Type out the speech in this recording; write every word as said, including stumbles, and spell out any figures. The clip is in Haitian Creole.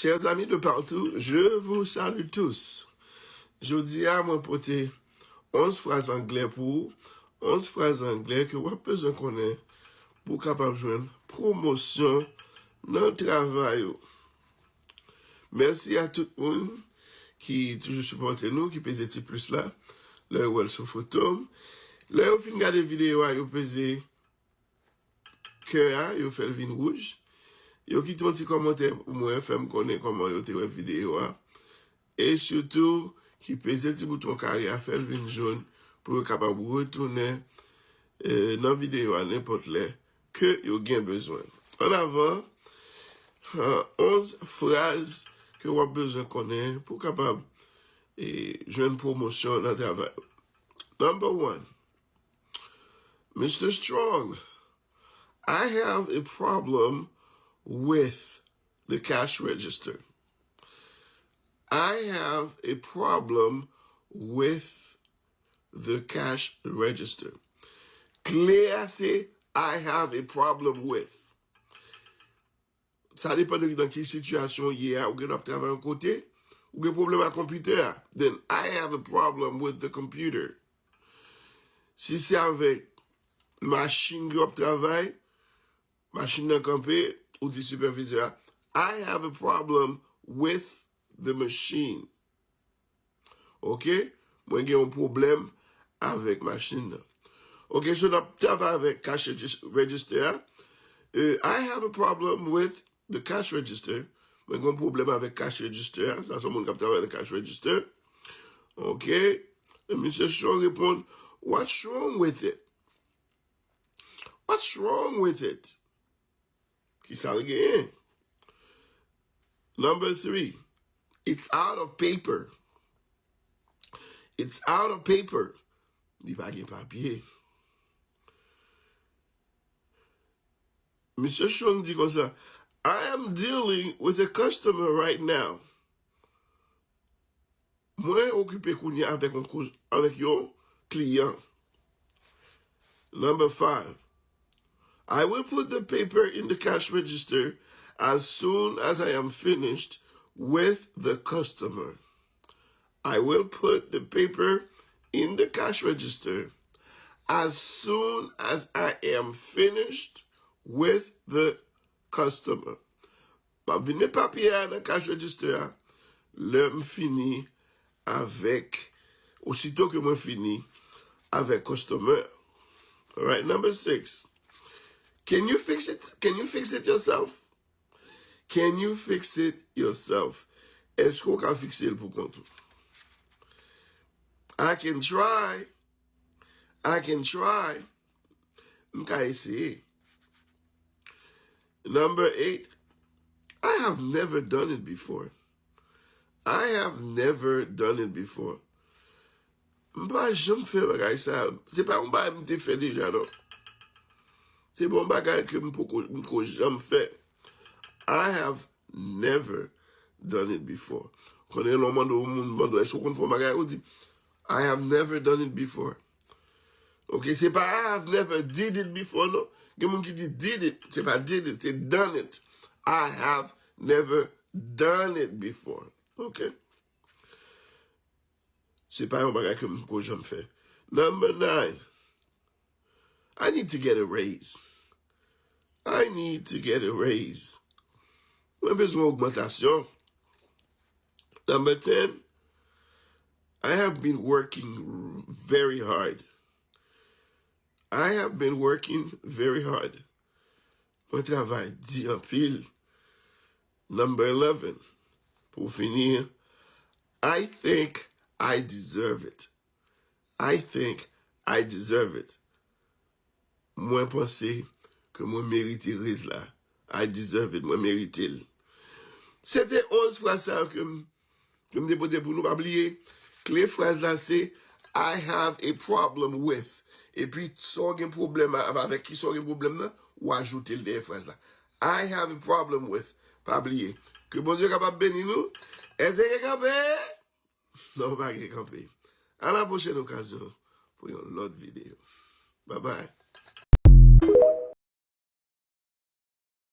Chers amis de partout, je vous salue tous. Jodi a, mwen pote onz fraz anglè pou ou, onz fraz anglè ke w ap bezwen konnen pou w kapab jwenn pwomosyon nan travay ou. Mèsi a tout moun ki toujou sipòte nou, ki peze ti plis la, lè yo wè l sou foto m. Lè yo fin gade videyo a, yo peze kè a, yo fè l vin wouj. Yo kite yon ti kòmantè pou mwen, fè m konnen kòman yo te wè videyo a. E sitou, ki peze ti bouton kare a, fè l vin jòn pou yo kapab retounen, eh, nan videyo a nenpòt lè ke yo gen bezwen. An avan, ah, onz fraz ke w ap bezwen konnen pou w kapab, eh, jwenn pwomosyon nan travay ou. Number one, Mister Strong, I have a problem with the cash register. I have a problem with the cash register. Kle a se I have a problem with. Sa depann de nan ki sitiyasyon w ye a. Ou gen dwa ap travay yon kote, ou gen pwoblèm ak konpitè a. Then I have a problem with the computer. Si se avèk machin ke w ap travay, machin nan kanpe, ou di sipèvizè a, I have a problem with the machine. Ok? Mwen gen yon pwoblèm avèk machin nan. Ok, so n ap travay avèk cash regis- register a. Euh, I have a problem with the cash register. Mwen gen yon pwoblèm avèk cash register a. Sa se yon moun k ap travay nan cash register. Ok? E Mister Strong reponn, what's wrong with it? What's wrong with it? Ki sa l genyen? Number three, it's out of paper. It's out of paper. Li pa gen papye. Mister Strong di konsa, I am dealing with a customer right now. Mwen okipe kounye a avèk yon kouz- avèk yon kliyan. Number five, I will put the paper in the cash register as soon as I am finished with the customer. I will put the paper in the cash register as soon as I am finished with the customer. M ap vin met papye a nan cash register a lè m fini avèk, osito ke mwen fini avèk customer. Alright, number six. Can you fix it? Can you fix it yourself? Can you fix it yourself? Èske w ka fikse l pou kont ou? I can try. I can try. M ka eseye. Number eight, I have never done it before. I have never done it before. M pa janm fè bagay sa. Se pa yon bagay m te fè deja, non. Se pa yon bagay ke m poko, m ko janm fè. I have never done it before. Konnen lè w mande yon moun, mande w, èske w konn fè yon bagay? Ou di, I have never done it before. Ok, se pa I have never did it before, non. Gen moun ki di did it, se pa did it, se done it. I have never done it before. Ok? Se pa yon bagay ke m ko janm fè. Number nine. I need to get a raise. I need to get a raise. Mwen bezwen ogmantasyon. Number ten. I have been working very hard. I have been working very hard. Mwen travay di anpil. Number eleven. Pou fini, I think I deserve it. I think I deserve it. Mwen panse ke mwen merite rèz la. I deserve it. Mwen merite l. Se te onz fraz sa yo ke m, ke m te pote pou nou. Pa bliye, kle fraz la se I have a problem with. Epi, sa w gen pwoblèm a- avèk ki sa w gen pwoblèm nan, ou ajoute l dèyè fraz la. I have a problem with. Pa bliye. Ke Bondye kapab beni nou. Èske gen kanpe? Non, pa gen kanpe. A la pwochèn okazyon pou yon lòt videyo. Bye bye.